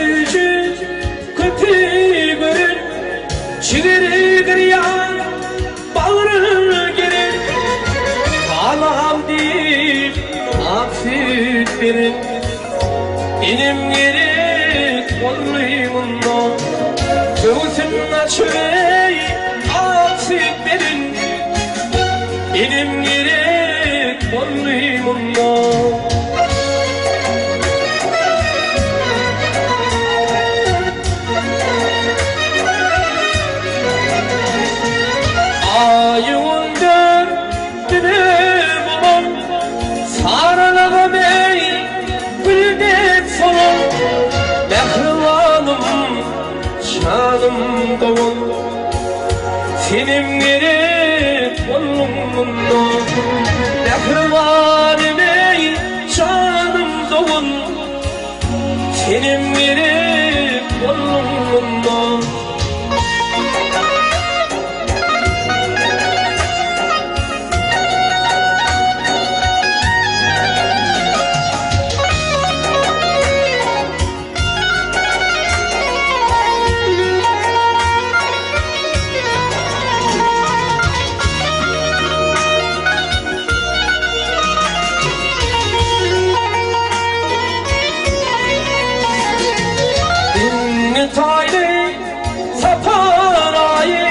süýji, köpi gören, Jigeri girýan, bagry geren, Balam diýip, ak süýt beren, Enem gerek boldy munda. Göwsün açyp eý, ak süýt beren, Enem gerek boldy munda. Aýyň dördüne bolan Saralagam eý, gül dek solan, Mähribanym, janym dogan. Senem gerek bolduň munda, Mähribanym eý, janym dogan. Senem gerek bolduň munda. Indi taýly sapar aýy,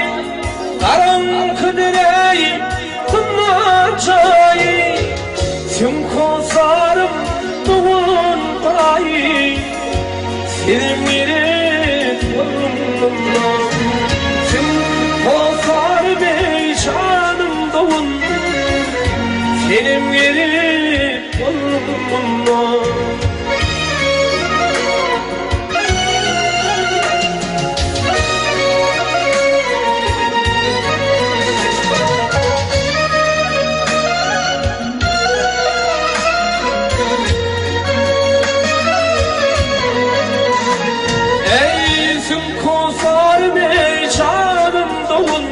Garaňky direý zyndan jaýy, Süňk hossarym dogan gaýy, Senem gerek bolduň munda. Süňk hossarym eý janym dogan, Senem gerek bolduň munda. Eý, süňk-hosarym, eý, janym dogan,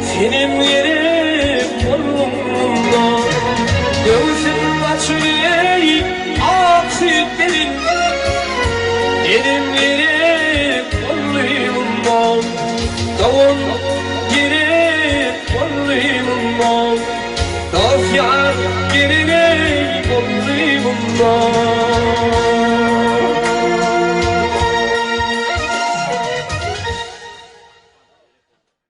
Senem gerek bolduň munda. Göwsüm açyl, eý, ak süýt gelin, Enem gerek boldy munda. Dogan gerek boldy munda. Dost-ýar gerek boldy munda.